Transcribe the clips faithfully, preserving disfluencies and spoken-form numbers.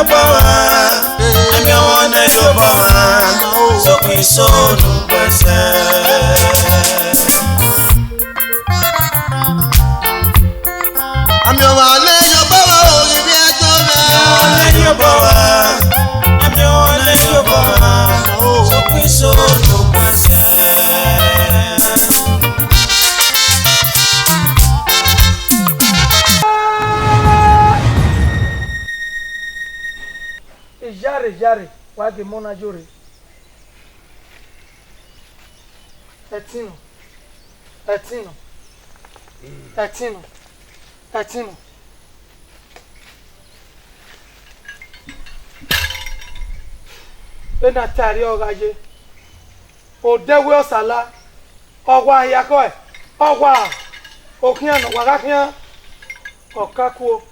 Ọba wa, amẹ ọmọ ne Ọba wa, sokun isonu gbẹsẹ. Amẹ ọmọ ne Ọba wa, o, ibi ẹjọ mẹ. Ọmọ ne Ọba wa, amẹ ọmọ ne Ọba wa, sokun isonu gbẹsẹ. Iyare, iyare, wa gie emọ na yo rre. Ẹtin nọ, ẹtin nọ, ẹtin nọ, ẹtin nọ. Vbene a ta ẹre ọ gha ye, odẹ wẹ Ọsala, ọ wa hia khọe, ọ wa, okhian ne ọ wa gha khian, ọ ka kuo.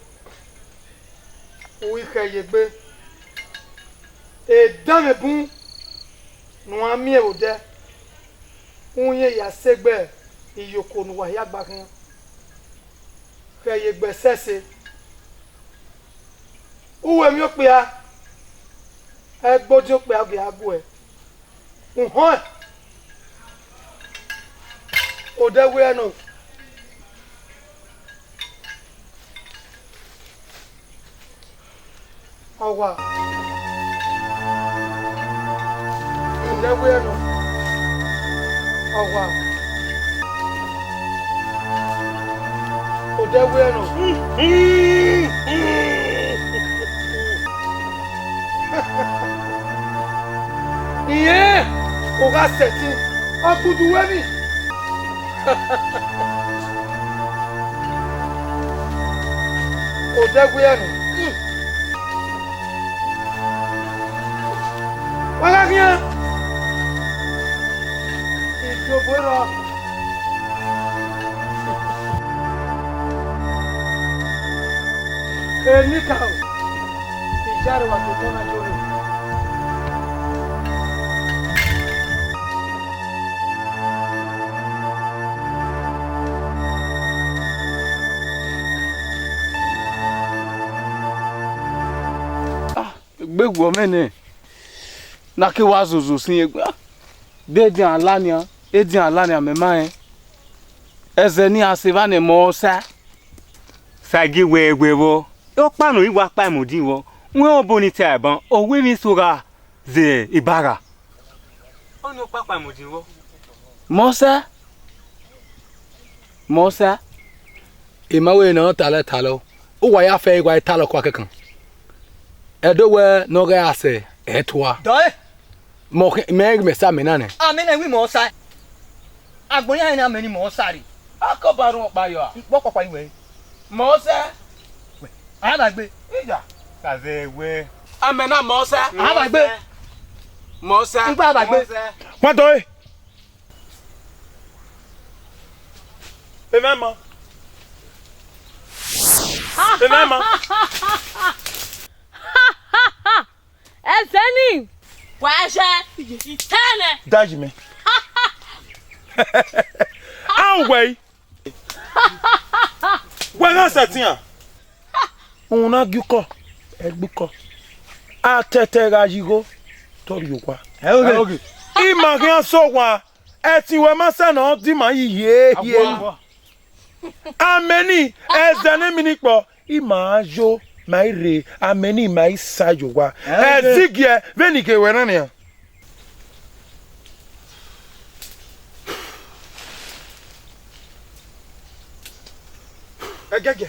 U i khẹ ye egbe, edanmwẹ bun ne uan miẹn vbe odẹ, u rẹn ya sẹ egbe iyoko ne uwa hia gba khian, khẹ ye egbe ẹsẹse. U wẹ emwi okpia, ẹgbodiọn okpia ọ ghi a guẹ. Uhọẹn, odẹ wẹ nọ. Ọwa. Odẹ wẹ nọ. Ọwa. Odẹ wẹ nọ. Irẹn, u gha sẹtin, ọ gudu wẹ ni. Odẹ wẹ nọ. Wa gha khian. Idobo rrọọ. Enikaro, iyare wa totọ na yọ rre. Ah, egbe wọ mwẹ nẹ, ne a ke wa zozo sin egbe. Ah, de edian la nian, edian la nian, mẹ ma rẹn. Ẹzẹ ne iran sẹ evba nẹ, mọ sa. Sa gie wẹ wẹ vbọ, ọkpa ne ọ i wa kpa ẹmwẹ odin vbọ, wẹ obọ ni ta ẹban, ọ wẹ emwi eso gha zẹ ebagha. Ọnii ọkpa kpa ẹmwẹ odin vbọ. Mọ sa, mọ sa. I ma wẹ ne ọ talọ talọ, uwa ya fẹ igua talọ kua kẹkan. Ẹdẹ wẹ ne ọ ghẹ a sẹ ẹtua. Dọe. Mẹ ọ khin, mẹ ghi mẹ sa amẹ na nẹ. Amẹ na wi mọ sa. Agbọn iran na amẹ ni mọ sa rre. Akọba rhun ọkpa yọ a? Ikpọ ọkpọkpa iwẹ. Mọ sa. A ba gbe. Iya. Ka zẹ wẹ. Amẹ na mọ sa. A ba gbe. Mọ sa. N gba ba gbe. Wa dọe. Emẹ ma. Emẹ ma. Ẹzẹ ni. Wa ẹzẹ. Itẹnẹ. Daji mẹ. A wẹ. Wẹ gha sẹtin a? Uhunmwu na gie ukọ, ẹgbukọ. Atẹtẹ gha ye igho, te ọ rhie owa. Ẹ oge. I ma khian sẹ owa, ẹtin wẹ ma sẹ ne ọ di ima yi hie hie. Amẹ ni, ẹzẹ ne mi ni kpọ, I ma yo, ma i rre, amẹ ni ma i sa ye owa. Ẹ oge. Ẹzigiẹ, vbene I ghe wẹ na nian. Ẹgẹgẹ.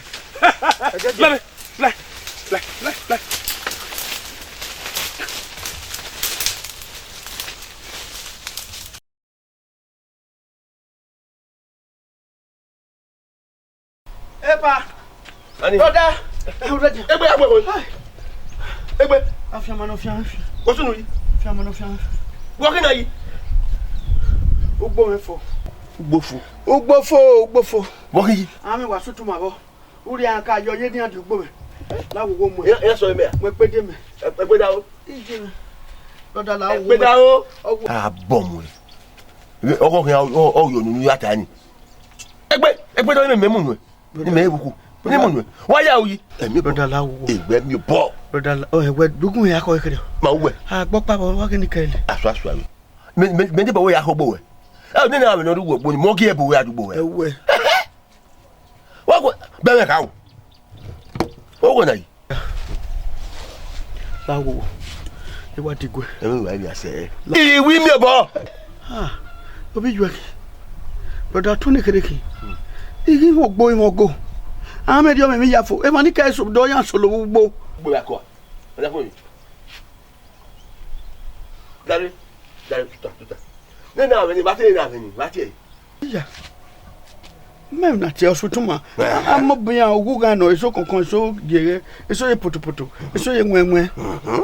Ẹgẹgẹ. Lẹ, lẹ, lẹ, lẹ, lẹ. Epa. Ani. Brother. Egbe ya gbe. Egbe. Afianma nọ, afianma. What's new? Afianma nọ, afianma. Wọ khin na yi? Ugbo mwẹ fo. Ugbo fo. Ugbo fo, ugbo fo. Wọ khin yi? Amẹ wa sutu ma vbọ. Urria ka yọ ye nian di ugbo mwẹ. La wo wo mu. Ya, ya sọ mẹ a? Mu ẹkpede mẹ. Ẹ, ẹkpeda o. Ije mẹ. Brother, la wo. Ẹkpeda o. Ọgwọ. A bọ mu rẹ. Ọgọ khin ọ, ọ, ọ yọ nunu ya ta ni. Egbe, egbe dọ ni mẹ mu nuẹ. Ni mẹ ebuku. Ni mu nuẹ. Wa ya uyi. Ẹmi brother la wo. Egbe mi bọ. Brother, oh, ẹwẹ, dugun ya kọ ekere. Ma wẹ. A gbọ pa bọ, wa gini kẹlẹ. Asu, asu, asu. Me, me, me de bọ wẹ ya kọ gbo wẹ. Ẹ, ne na me no ru wẹ gbo ni, mo gi ẹ bo wẹ a du gbo wẹ. Ẹwẹ. Wa gbo, bẹ mẹ ka wo. Wo gbo na yi. La wo. E wa digue. Ẹ mẹ wa mi ase. Iwi mi bọ. Ah, obi ju ẹki. Brother, tun ne kere ki. Ighi wo gbo, ighi wo gbo. A mẹ dio mẹ mi ya fo. E ma ni ka eso do ya solo wo gbo. Gbo ya kọ. Ọ̀dà fún mi. Dare, dare, tuta, tuta. Nene avbe ni, vbe a te nene avbe ni, vbe a tie ẹre? Iya. Mẹ na tie ọsẹ utuma. Eh. A mọ bian oghughan nọ, eso kọnkọn, eso yeghe, eso ye potopoto, eso ye wẹnwẹn. Mhm.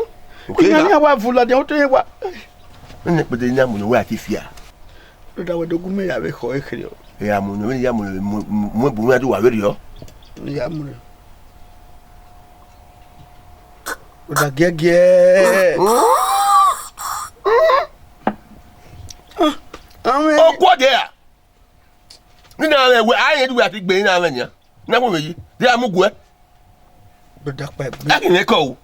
Iran ni a wa vu ladian, o te ye wa. Nene kpẹdẹ ne a mu ne uwẹ a ti fia. Rhunmwuda wẹ do gu mẹ ya vbe khọ ekherriọ. Ẹ ya mu ne, ya mu ne, mu, mu, mu bu mwẹ do wa vberriọ. Ya mu ne. Rhunmwuda giẹgiẹ. Ah, amẹ. Okuọ dia. Nene avbe wẹ, a rẹn du wẹ a ti gbe nene avbe nian. Na wo vbe yi. Dia mu guẹ. Brother, kpa egbe. Ẹ kì í nẹ kọ o.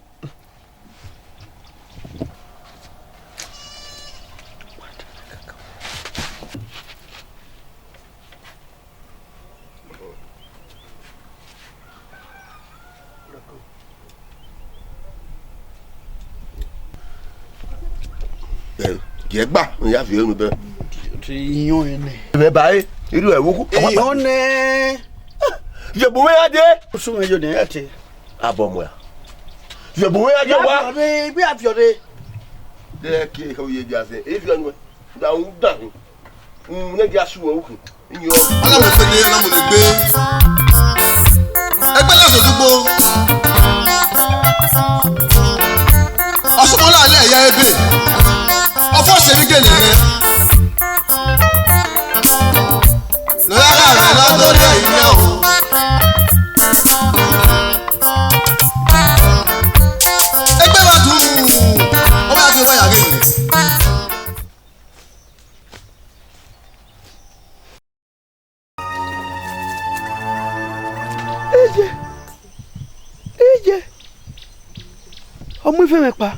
Ẹ, gie gba, ne ya viọ unu bẹ. Ti iyọn ẹnẹ. Mẹ ba e, irú ẹ wo ku. Iyọn nẹ. Ye bu mwẹ ya de. Osu mwẹ yo nẹ ya te. Abọ mu ya. Ye bu mwẹ ya de wa. Bi a viọ de. De ke ko ye ja se. E viọ nu. Da u da. Unu ne gia su ẹre uki, iyẹn ọ. Ọna mu egbe ne, ọna mu egbe. Egbe na sẹ dugbo. Ọsọmọ na lẹ ya ebe. Ọfọ sẹ ni gele nẹ. Lọ ya gha rẹ na do lẹ iyẹn o. Egbe wa dun. Ọ wa ghe wa ya ghe. Iye, iye, ọ mu ife mwẹ kpa.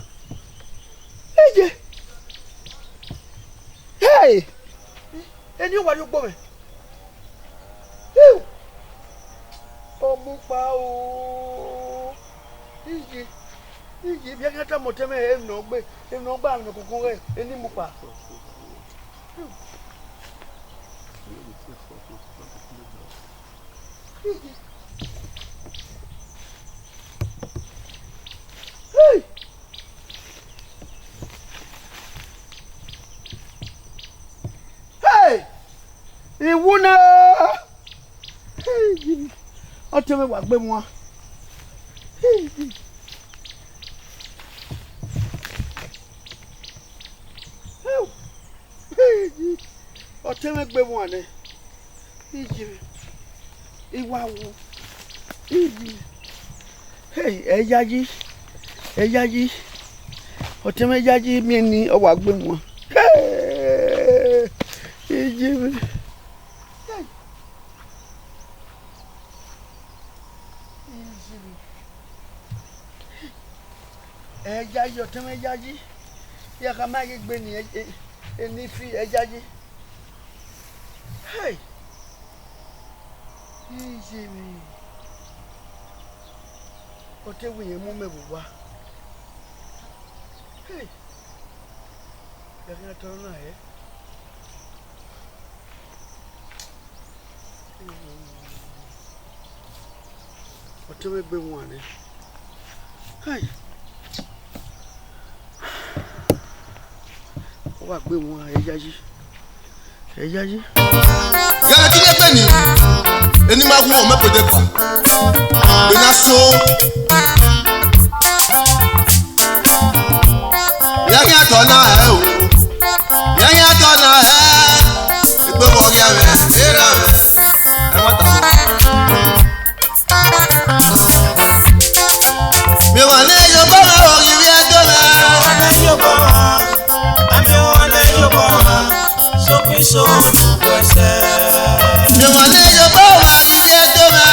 Iye, hey, eni ọ wa rrie ogbo mwẹ. Iu, ọ mu kpa o. Iye, iye, vbe a khian tama ọtẹn mwẹ emwi ne ọ gbe, emwi ne ọ gba, emwi ne ọ kọkọ ghẹ, eni mu kpa. Hey! Hey! Iwu na! Hey! Ọtẹn mwẹ wa gbe mua. Hey! Ọtẹn mwẹ gbe mua nẹ. Iye mwẹ. I wa wu. Iye mwẹ. Hey, ẹ yayi. Ẹ yayi. Ọtẹn mwẹ yayi miẹn ni ọ wa gbe mua. Hey! Iye mwẹ. Hey! Iye mwẹ. Ẹ yayi, ọtẹn mwẹ yayi. Ya khama ghe egbe ni, ẹ, ẹ, eni fi, ẹ yayi. Hey! Iye mwẹ. Ọ te wẹ irẹn mu mẹ vbe owa. Hey! Ya khian tọn na hẹ. Ọtẹn mwẹ gbe wan nẹ. Hai. Ọ wa gbe wan, ẹ yayi. Ẹ yayi. Gẹgẹ ne egbe ni, eni ma wu ọmọ ẹbọ deba. Ena so. Ya khian tọn na hẹ o. Ya khian tọn na hẹ. Egbe vbe ọ ghi a mwẹ, erha mwẹ. Ẹ ma ta. Miẹn owa ne Yobo mwẹ, oghi vbe Ẹdo mwẹ. Miẹn owa ne Yobo mwẹ, oghi vbe Ẹdo mwẹ. Miẹn owa ne Yobo mwẹ, oghi vbe Ẹdo mwẹ.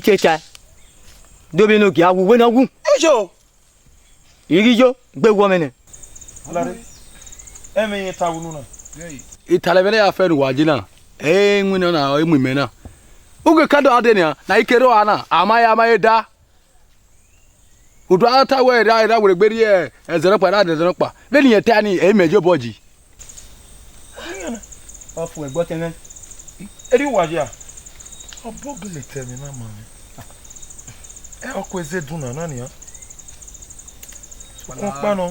che tae. Do vbene ọ gia wu, wẹ ne ọ wu. Eyo. I ghi yo, gbe wọ mwẹ nẹ. Lare, ẹmwẹ irẹn ta vbe unu na. Italẹ vbe ne ya fẹ ne uwa je na, ẹ i winna na, ọ i mu imẹ na. Ughẹ ka do a dee nian, ne a i ke rre ọre na, a ma ya, a ma he da. U do a ta wẹ erha, erha werriegbe rhie ẹzẹ nọkpa, erha ẹzẹ nọkpa. Vbene irẹn ta nii, ẹ i mẹ ye obọ yi. Ọ fu ẹgbẹ ọtẹn mwẹ. Erriọ uwa ya. Obọ gele ta ẹmwẹ na ma mwẹ. Ẹ, ọ ku eze dun na, na nian. Sokpan ọkpa nọ,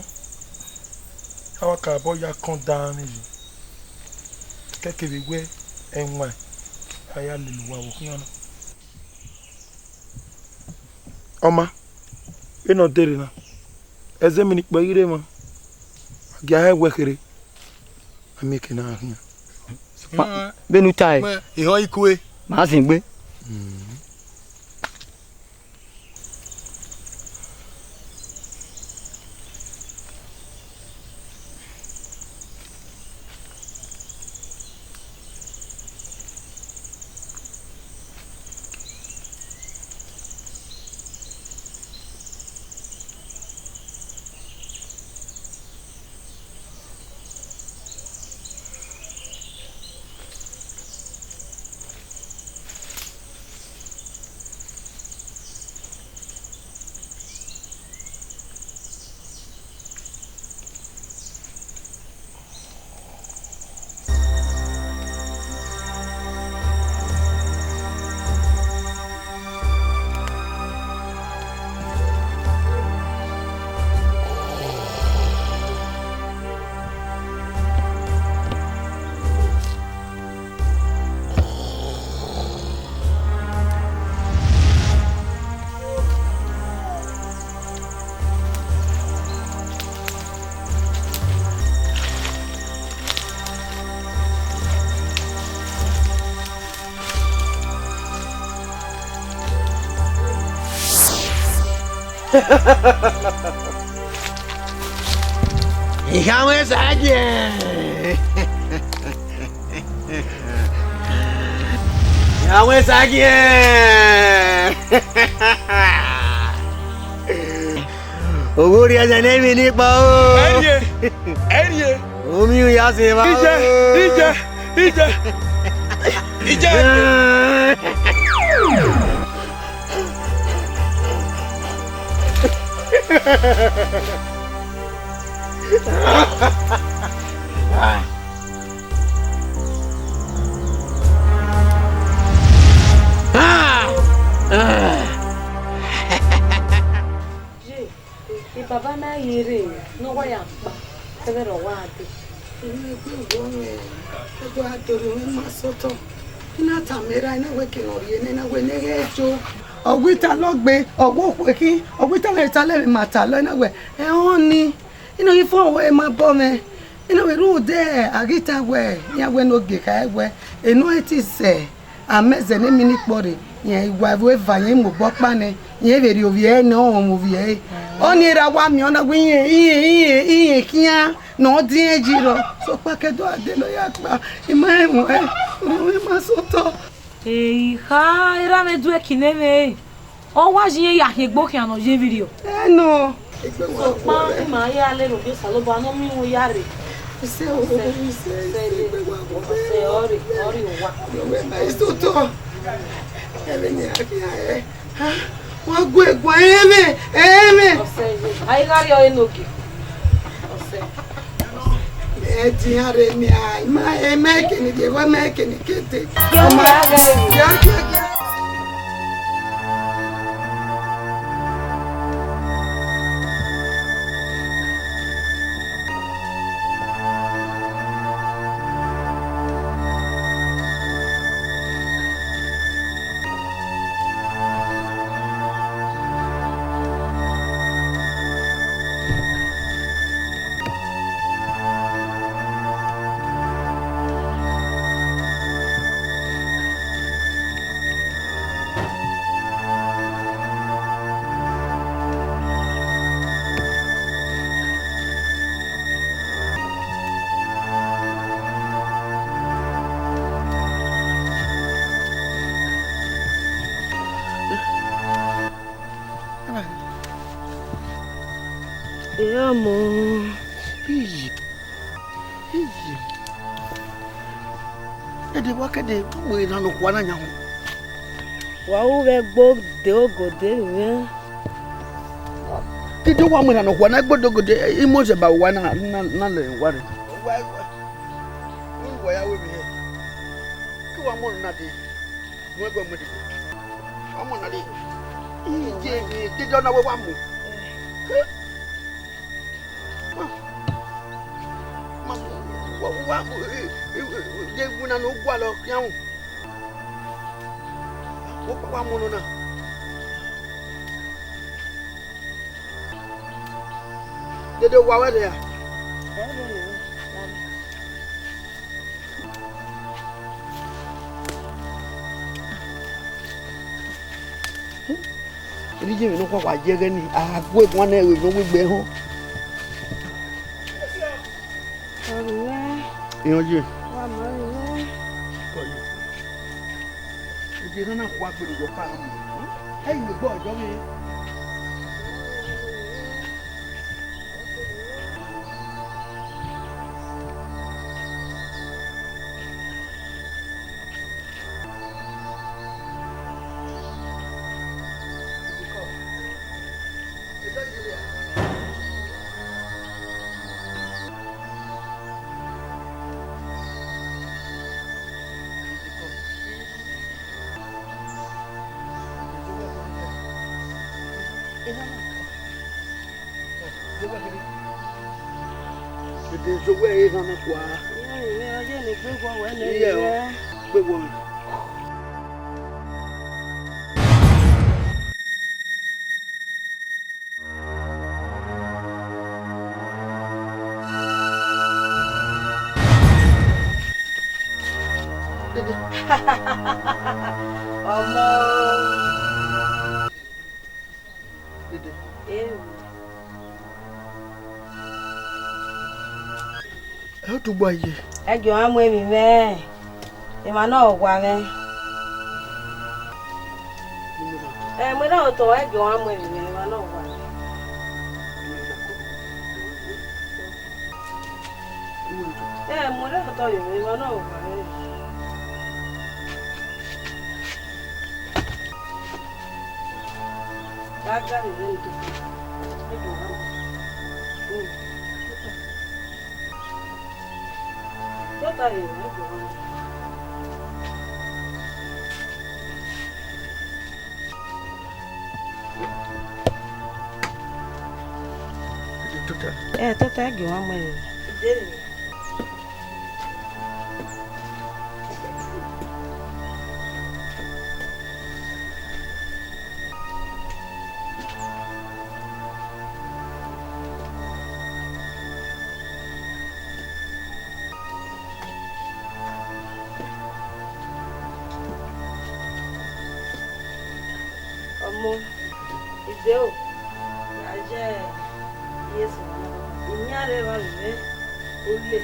a wa ka obọ ya kọn dan ni yi. Kẹkẹ vbe wẹ ẹwaẹn a ya lele uwa vbe okhian na. Ọ ma, vbene ọ dere na, ẹzẹ emwi ne ikpọ i ghi rre emwa, a gia hẹ wẹ kherhe, a miẹn eke ne a khian. Vbene u tae, ehọ i kue. Ma zin gbe. Ikhama esagiẹn. Ikhama esagiẹn. Oghorriẹzẹ ne emwi ni kpa o. Ẹrie, ẹrie. Omiẹn ya sẹ evba o. Ije, ije, ije. Ije. Ye, e baba na ye rre ne ọ wa ya kpa, ẹghẹ ne ọ wa dee. Emwi egbe wọ mwẹ, ẹgbẹe a dọrọ mwẹ ma sẹ otọ. I na tama erha, I na wẹ eke ne ọ rhie nẹ, I na wẹ ne ghẹ jo. Ọ wẹ italọ gbe, ọ wẹ okhuo khin, ọ wẹ italọ, italọ emwi ma talọ, I na wẹ, ẹ họn nii. I na ghi fo wẹ ma bọ mwẹ. I na wẹ rhunmwuda a ghi ta wẹ, iran wẹ ne ogie kha wẹ, enọ i ti sẹ. A mẹ zẹ ne emwi ni kpọ rre, rẹn wa vbe eva, rẹn mu obọ ọkpa nẹ, rẹn vbe rhie ovbi ẹre ne ọ mwẹ ovbi ẹre. Ọnii ra wa miẹn, ọ na wẹ irẹn, irẹn, irẹn, irẹn khian ne ọ diẹn yi rrọọ. Sokpan ke do a dee ne ọ ya kpa, I ma rẹn mu ẹn, I ma sẹ otọ. Eha, erha mwẹ duẹki ne mwẹ re. Ọ wa ye irẹn ya khian egbe okhian ne ọ ye vberriọ. Ẹnọ. Sokpan ima ya lele ovbi Osanobua ne ọ miẹn uhunmwu ya rre. Isẹ o, isẹ, isẹ, isẹ, egbe wa wọ. Ọsẹ ọrre, ọrre owa. Ọmọ ẹmẹ isotọ. Ẹmwẹ ne a khian ẹ. Ha? Wa gu ẹguae ẹmwẹ, ẹmwẹ. Ọsẹ ye. A i gha rrie ọre ne ogie. Ọsẹ. Ẹ dian rre nian, ima, ima kene die, ima kene kete. Ọmọ, ya, ya, ya. Iye ọmọ. Iye. Iye. Dede wa kede, wa mu ehe na ne okhuo na yan. Wa ru vbe ẹgbo de ogode mwẹ. Dede wa mu ehe na ne okhuo na ẹgbo de ogode, I mu zẹ ba uwa na, na, na lẹ uwa rre. Uwa, uwa, uwa ya ru emwi hẹ. Ke wa mu ọna dee. Mu ẹguae mu dede. Ọmọ na dee. Iye, iye, dede ọna wẹ wa mu. Ma, ma, wa, wa, Wa mu, e, e, e, de iwinna ne u gualọ khian ru. Wo kpakpa mu nọ na. Dede, wa wẹ rre a? Erha iye mwẹ nọkhua wa ye ẹghẹ nii, a gu eguan nẹ, ẹvbo ne ọ wegbe họn. Ọmọ mwẹ. Iran ye. Wa ma mwẹ. Kọ ye. Ede na na khua gbe ne uwẹ ọkpa mu. Ẹ i vbe gbe ọjọ vbe. Dede, zẹ owẹ erhan na kua. Iran mwẹ, ọ ye ne egbe wọ wẹ nẹ. Iye o, egbe wọ mwẹ. Ọmọ. Dede. Ewu. Ẹ, ọ tugbo a ye. Ẹgie ọmwa mu emwi mwẹ, emwa ne ọ wa mwẹ. Ẹ, mu erha otọ, ẹgie ọmwa mu emwi mwẹ, emwa ne ọ wa mwẹ. Ẹ, mu erha otọ ye mwẹ, emwa ne ọ wa mwẹ. Wa ga vbe vbe ne u tota. Tota. Tota ye, tota. Ẹ, tota, ẹgie ọmwa mu ẹre. Ọmọ, Izeo, ya ye Jesu, iyan rre emwa vbe mwẹ, ule,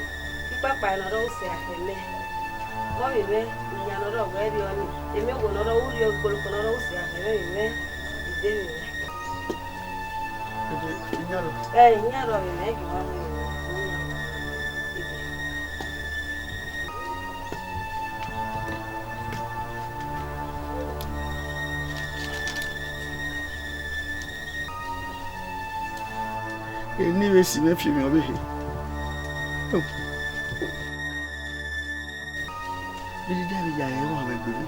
ikpakpa ne ọ rre usẹ a khẹ mẹ. Vbọ vbe mwẹ, iyan ne ọ rre ọghẹ rriọ nii, emiowo ne ọ rre urriọ, igboloko ne ọ rre usẹ a khẹ mẹ vbe mwẹ, ide vbe mwẹ. Ede, iyan rrọọ? Ẹ, iyan rrọọ vbe mwẹ, ẹgie ọmwa mu ẹre. Eni vbe si mwẹ fi emwi ọvbehe. Vbe dede a vbe ya rẹn ẹmwẹ egbe mwẹ.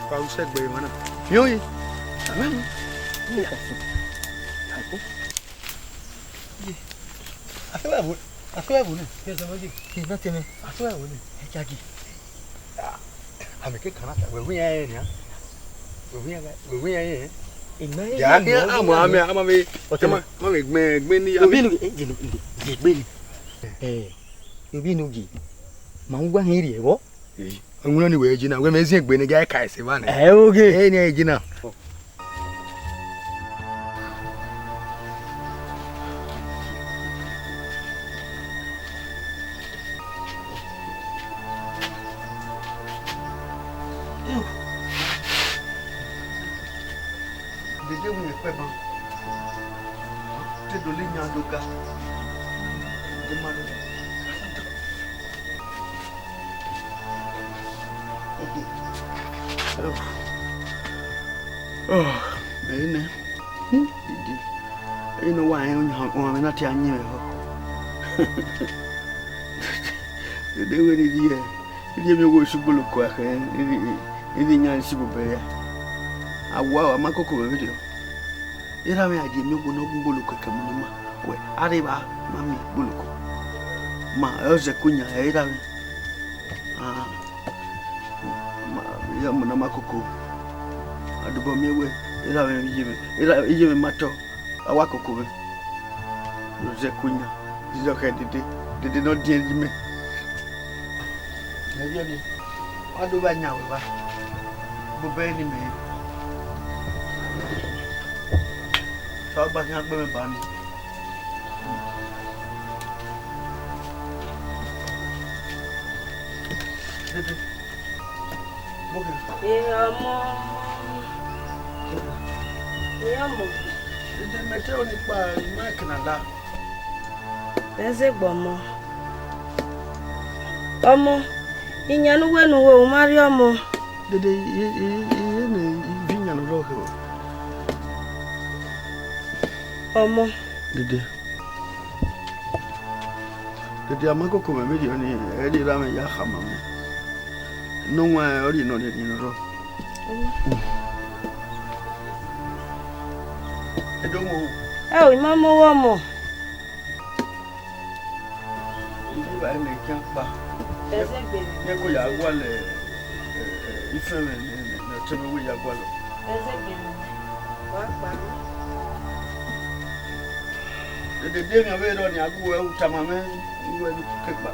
Wa ru sẹ gbe emwa na. Miẹn ọre. Amẹ mu. Ẹ ka sẹ. Ye. Afẹ wa vo. Afẹ wa vo nẹ. Ye sẹ mo ye. Ye na tẹ mẹ. Afẹ wa vo nẹ. Ẹ jagi. Amẹ ke kan na ta, wẹ wi yan ẹ nia. Wẹ wi yan, wẹ wi yan ẹ. Ima ye. Ya ke ama amẹ, ama vbe, ọtẹ ama, ama vbe gbẹn, gbẹn ni ya. Obi nu, eh, ye nu, ye gbẹn ni. Eh, obi nu ye. Ma n gua hin rrie vbọ. Ẹwẹn ni wẹ je na, wẹ mẹ ziẹn egbe ne ga ka ẹse va nẹ. Ẹ oge. Ẹ ni ẹ je na. Dede mu ekpẹ ban. Te do le yan do ga. De ma le. Ọ, mẹ nẹ. Hmm, Dede. Ẹ i nọ wa rẹn ohan, ohanmwẹ na te a yin mwẹ họ. Dede wẹ ne I rhie, I rhie miẹn owo si ugboloko akhẹ, I rhie, I rhie iyan si vbe obọ ẹre. A wa, a ma koko vbe vberriọ. Erha mwẹ a rhie miẹn owo ne ọ gu ugboloko ẹkẹ mu ne ima. Wẹ, a rre evba ma miẹn ugboloko. Ma, ọ zẹ ku yan, ẹ erha mwẹ. Ah, ma, ya mu na ma koko. A dobọ miẹn wẹ, erha mwẹ iye mwẹ, erha, iye mwẹ ma tọ, a wa koko mwẹ. Ọ zẹ ku yan, iye khẹ Dede, Dede ne ọ diẹn yi mẹ. Ẹ viọ nii, wa do vba yan wẹ evba, obọ ẹre ne imẹ re. Sẹ ọgba khian gbe mwẹ ba nii. Dede. Mo kẹ. Ẹ, ọmọ. Ẹ, ọmọ. Dede, mẹ te ru ne I kpa, I ma kẹ na la. Ẹ zẹ gbe ọmọ. Ọmọ, iyan ne uwẹ ne uwẹ, u ma rhie ọmọ. Dede, I, I, I, I, ne I viọ iyan ne ọ rrọọ khẹ. Ọmọ. Dede. Dede, a ma koko mwẹ vberriọ nii, ẹ rhie erha mwẹ ya khama mwẹ. Ne ọ wan ọrịre ne ọ rhie ne ọ rrọọ. Ẹdẹ ọmọ o. Ẹ o, I ma mu owa ọmọ. Ivbi evba ne I khian kpa. Ẹ zẹ gbe mwẹ. Mẹ ko ya gualọ, ẹ, ẹ, ifẹn mwẹ ne, ne, ne ọtẹn mwẹ wẹ ya gualọ. Ẹ zẹ gbe mwẹ. Wa kpa. Dede, de emwi ọ vbe rrọọ nia, gu wẹ u tama mwẹ, gu wẹ ne u ke kpa.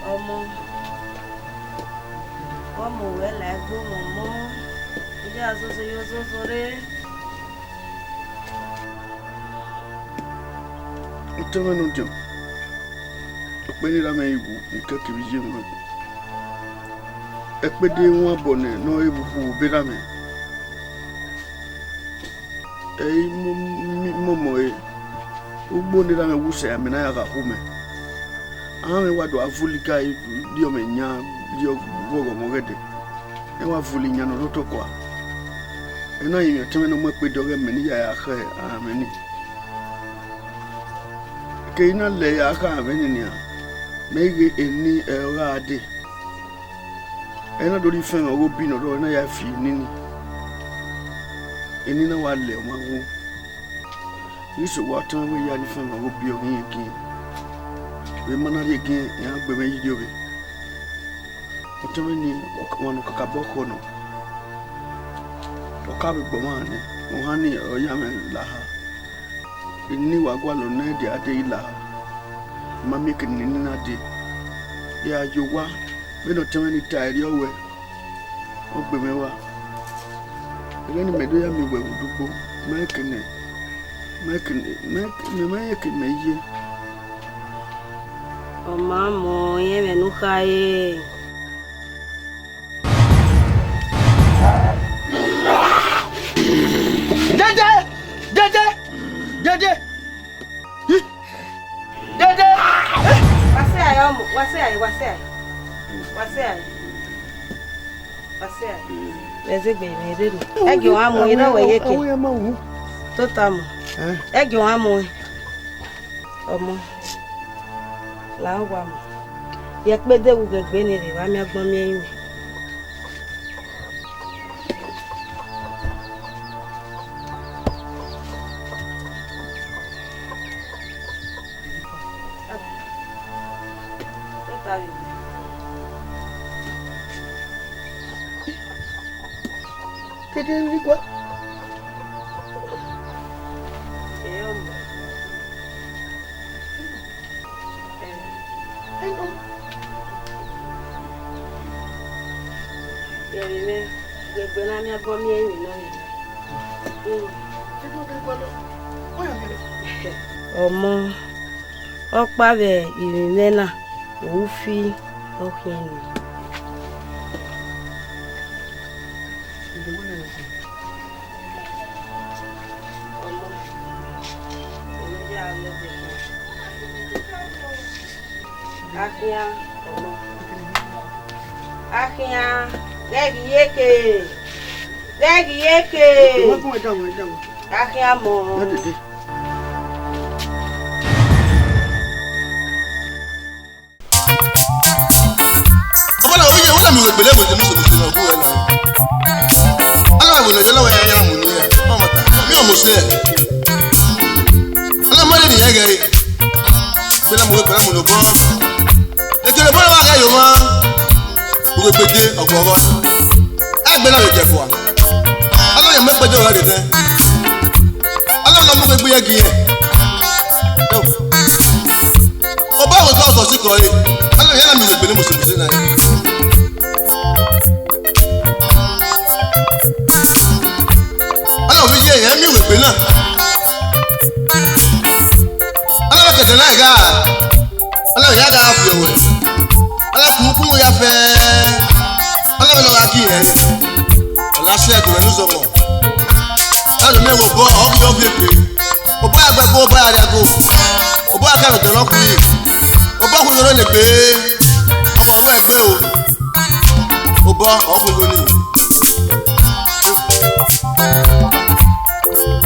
Ọmọ, ọmọ wẹ la egbe mwẹ ọmọ, iye a zozo ye ozozo rre. Otẹn mwẹ ne ọ diọn, ọkpẹn ne erha mwẹ i wu, ne I kẹ kevbe iye mwẹ. Ẹkpẹdẹ wan obọ nẹ ne ọ re vbe ukhu obọ erha mwẹ. Ẹ i mu, mu, mu ọmọ ẹre, ugbo ne erha mwẹ wu sẹ, amẹ na ya gha khu mẹ. Amẹ wa do a vuli ga rhiọmwẹ yan, rhiọ ghọghọ mwẹ ọghẹdẹ. Ẹ wa vuli iyan ne ọ rre otọ kua. Ẹ na rinmwian ọtẹn mwẹ ne ọ mu ẹkpẹdẹ ọghe mẹ ne I ya ra khẹ amẹ ni. Ke I na lẹ ya khẹ amẹ ni nian, mẹ i ghe eni ẹre ọ gha dee. Ẹ na do rhie ifẹn mwẹ ọghe obi ne ọ rrọọ, ẹ na ya fi eni ni. Eni na wa lẹ ọmwa wu. Ghi sẹ owa ọtẹn mwẹ wẹ ya rhie ifẹn mwẹ ọghe obi ọghe irẹn egiẹn. Vbe ma na rhie egiẹn, iran gbe mwẹ ye irriọvbe. Ọtẹn mwẹ ni, ọmwa ne ọ kakabọ khọ nọ. Ọ ka vbe gbe ọmwa nẹ, ohan ni ọ ya mwẹ la ha. Eni wa gualọ ne ẹdẹ a dee i la ha. I ma miẹn eke ne eni na dee. Ya ye owa, vbene ọtẹn mwẹ ni ta ẹre ọ wẹ, ọ gbe mwẹ rua. Ẹghẹ ne imẹ do ya miẹn uwẹ vbe odugbo, mẹ kene, mẹ kene, mẹ, mẹ ma rẹn eke mẹ ye. Ọ ma mọ irẹn ẹmwẹ ne u khare. Dede! Dede! Dede! Dede! Wa sẹ ẹ, ọmọ, wa sẹ ẹ, wa sẹ ẹ. Wa sẹ ẹ. Wa sẹ ẹ. Ẹzegbe mwẹ rre nẹ. Ẹ gie ọmwa mu, I rre wẹ ye ke. Tota mu. Ẹ gie ọmwa mu. Ọmọ, la owa mu. Ye ẹkpẹdẹ vbe ughe egbe ne rre, wa miẹn agbọn miẹn ẹrinmwi. Kede ni gua. Ẹo. Ẹo. Ẹo, mwẹ, egbe na miẹn agbọn miẹn ẹrinmwi nọ. Ọmọ, ọkpa vbe ivbi mwẹ na, Ufi ọ khian nẹ. Akhian, akhian, ghẹ ghi ye ke, ghẹ ghi ye ke. Akhian mọ. Ọmọ na, oye, wẹ na mu iwẹ gbele wẹ, mu sẹ, mu sẹ, ọgua wẹ na. Ala wẹ ne yọ na wẹ ya mu ni ẹ. Ọmọ ta, mi ọ mu sẹ. Ala ma ni ya ghe. Gbele mu, gbele mu no bọ. Ekele bọ wa ghe yo ma. Uwẹ gbede ọgọghọ. Ẹgbẹ na vbe jẹ fua. Ala ya mu ẹgbẹdẹ ọrọre nẹ. Ala na mu egbe ye gie. Obọ wo tọ tọ sikọ re. Ala ya na mi egbe ne mo se mo se na. Ala obi ye, ẹ mi wegbe na. Ala wa kẹdẹ na gha. Ala ya gha fi owe. Ala kumukumu ya fẹ. Ala vbe lọ gha gie. Ala sẹ ẹgbẹrẹ ne uzọmọ. Aro mẹ wẹ obọ, ọ ghi ọ viọ egbe. Obọ ya gbe ẹko, obọ ya rria ẹko. Obọ ya kẹrẹ ọdọ ne ọ khui. Obọ khui noro ne egbe. Ọ wẹ egbe o. Obọ, ọ khui gho nii.